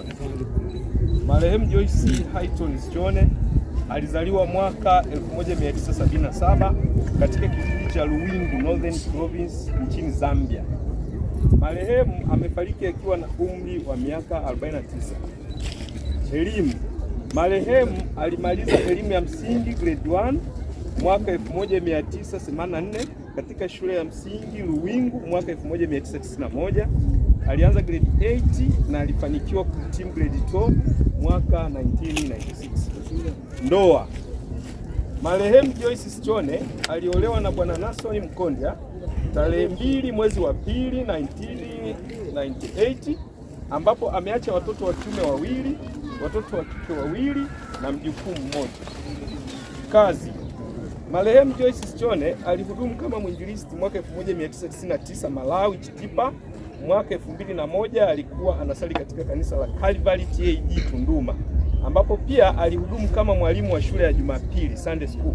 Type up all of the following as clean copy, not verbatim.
Sichone. Marehemu Joyce Haiton Sichone alizaliwa mwaka 1977 katika kijiji cha Luwingu, Northern Province nchini Zambia. Marehemu amefariki akiwa na umri wa miaka 49. Elimu. Marehemu alimaliza elimu ya msingi grade 1 mwaka 1984 katika shule ya msingi Luwingu. Mwaka 1991 alianza grade 8 na alifanikiwa kuhitimu grade 12 mwaka 1996. Ndoa. Marehemu Joyce Sichone aliolewa na Bwana Nason Mkondya tarehe 2 mwezi wa pili 1998, ambapo ameacha watoto wa kiume wawili, watoto wa kike wawili na mjukuu mmoja. Kazi. Marehemu Joyce Sichone alihudumu kama mwinjilisti mwaka 1999 Malawi Chitipa. Mwaka 2001 alikuwa anasali katika kanisa la Calvary TAG Tunduma, ambapo pia alihudumu kama mwalimu wa shule ya Jumapili, Sunday School.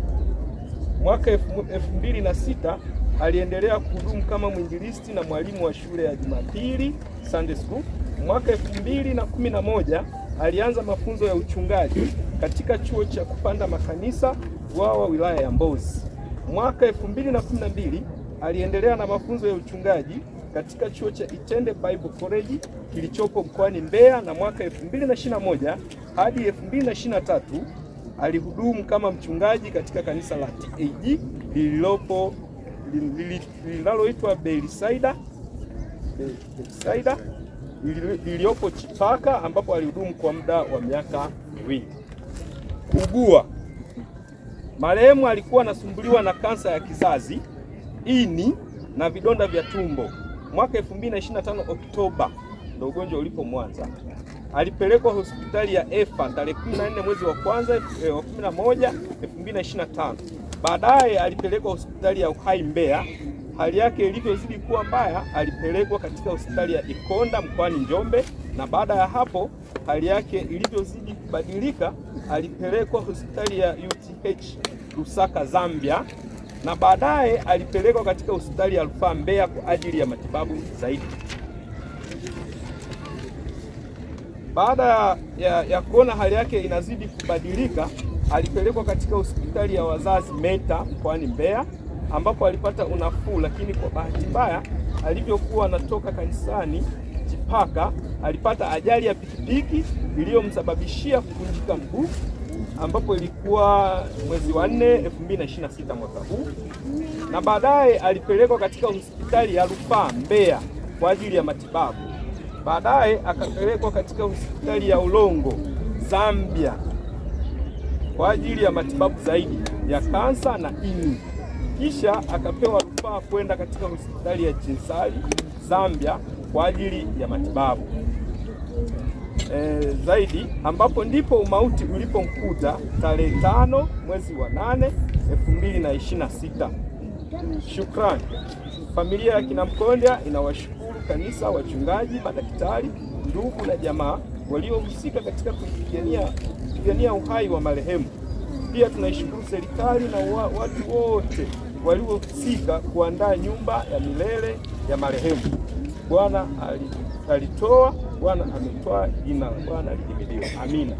Mwaka 2006 aliendelea kuhudumu kama mwinjilisti na mwalimu wa shule ya Jumapili, Sunday School. Mwaka 2011 alianza mafunzo ya uchungaji katika chuo cha kupanda makanisa Wawa, wilaya ya Mbozi. Mwaka 2012 aliendelea na mafunzo ya uchungaji katika chuo cha Itende Bible College kilichopo mkoani Mbeya, na mwaka 2021 hadi 2023 alihudumu kama mchungaji katika kanisa la TAG lililopo linaloitwa Belisaida liliopo Chipaka, ambapo alihudumu kwa muda wa miaka 2. Kuugua. Marehemu alikuwa anasumbuliwa na kansa ya kizazi, ini na vidonda vya tumbo. Mwaka 2025 Oktoba ndio ugonjwa ulipomwanza. Alipelekwa hospitali ya Efa tarehe 14 mwezi wa kwanza wa 11 2025. Baadaye alipelekwa hospitali ya Uhai Mbeya. Hali yake ilivyozidi kuwa mbaya, alipelekwa katika hospitali ya Ikonda mkoani Njombe, na baada ya hapo hali yake ilivyozidi kubadilika, alipelekwa hospitali ya UTH Lusaka, Zambia, na baadaye alipelekwa katika hospitali ya Rufaa Mbeya kwa ajili ya matibabu zaidi. Baada ya kuona hali yake inazidi kubadilika, alipelekwa katika hospitali ya wazazi Meta mkoani Mbeya ambapo alipata unafuu, lakini kwa bahati mbaya alivyokuwa anatoka kanisani Chipaka alipata ajali ya pikipiki iliyomsababishia kuvunjika mguu, ambapo ilikuwa mwezi wa 4 2026 mwaka huu, na baadaye alipelekwa katika hospitali ya Rufaa Mbeya kwa ajili ya matibabu. Baadaye akapelekwa katika hospitali ya Ulongo Zambia kwa ajili ya matibabu zaidi ya kansa na ini. Kisha akapewa rufaa kwenda katika hospitali ya Chinsali Zambia kwa ajili ya matibabu zaidi, ambapo ndipo umauti ulipomkuta tarehe 5 mwezi wa 8 2026. Shukrani. Familia ya kina Mkondya inawashukuru kanisa, wachungaji, madaktari, ndugu na jamaa waliohusika katika kupigania uhai wa marehemu. Pia tunaishukuru serikali na watu wote waliohusika kuandaa nyumba ya milele ya marehemu. Bwana alitoa, Bwana ametoa, jina la Bwana lihimidiwe. Amina.